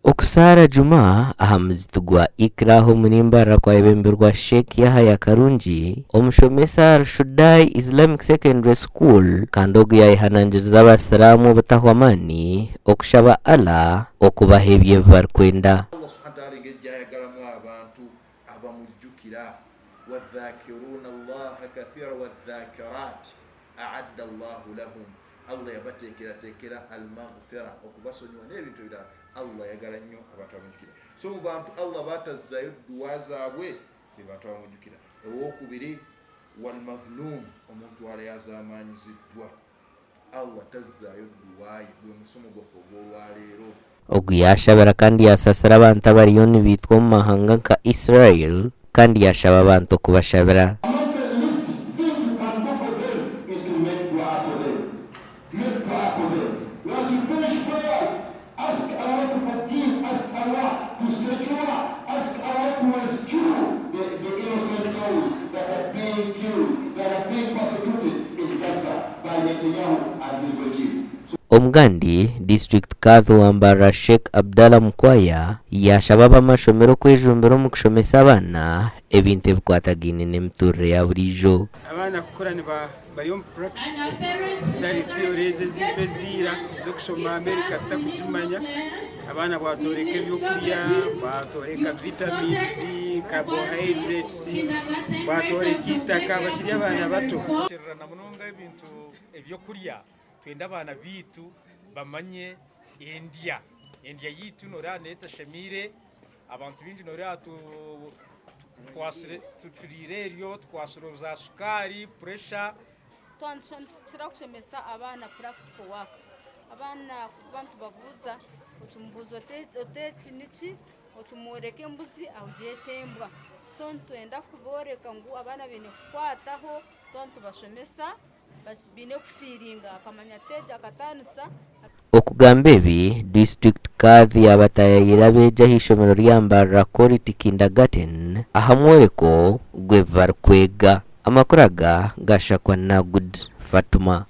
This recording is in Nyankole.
Okusaara Juma aha muzigiti gwa Iqra omuri Mbarara kwayebemberwa Sheikh Yahaya Karungi, omushomesa ahari Shudai Islamic Secondary School kandi ogu yayehanangiriza abasiraamu obutahwa amaani okushaba Allah okubaha ebyo ebi barikwenda. Allah subhana wataala engeri gyayagalamu abantu abamujjukira, wadhakiruuna Allaha kathira wadhakirat a'adda Allahu lahum Allah yabateekerateekera Al-Maghfira, okubasonyiwa n'ebintu ebirala. Allah ayagala nnyo abantu abamujjukira. So mu bantu Allah b'atazzaayo dduwa zaabwe be bantu abamujjukira. Ow'okubiri, Wal-Madhluum, omuntu alyazaamaanyiziddwa. Allah tazzaayo dduwa ye. Gwe musomo gwaffe ogw'olwaleero. Ogu yaashabira kandi yaasasira abantu abariyo nibaitwa omu mahanga nka Israel kandi yaashaba abantu okubashabira. Among the least things you can do for them is to make dua for them. Make dua for them. Once you finish prayers, ask Allah to forgive, ask Allah to secure, ask Allah to rescue the, the innocent souls that are being killed, that are being persecuted in Gaza by Netanyahu and his regime. Omugandi, District Kadhi wa Mbarara Sheikh Abdallah Mukwaya yaashaba ab'amashomero okwejumbira omu kushomesa abaana ebintu ebikwatagaine n'emiturire ya buriijo. Abaana kukura bari omu practical zitari theory ezi ezaitu eziira ez'okushoma America tutakugimanya. Abaana bwatworeka ebyokurya, bwatworeka vitamins, carbohydrates, bwatworeka eitaka bakiri abaana bato. Na munonga ebintu ebyokurya Twende abaana baitu bamanye endya. Endya yaitu noreeba netashemeire, abantu baingi noreeba turiire eryo, tukwatsire za sukaari, puresha. Nitukira kushomesa abaana practical work. Abaana kuba nitubabuuza, okimubuuza oti eki niki, okimworeka embuzi agyeta embwa. So nitwenda kubooreka ngu abaana baine kukwataho twaba nitubashomesa. Baine kufiiringa akamanya ati egi akataanisa. Okugamba ebi, Disiturikiti Kadhi yabataayaayira abeegi ah'eishomero rya Mbarara Quality Kindergarten ahamworeko gw'ebibarikwega. Amakuru aga gashakwa Nagud Fatuma.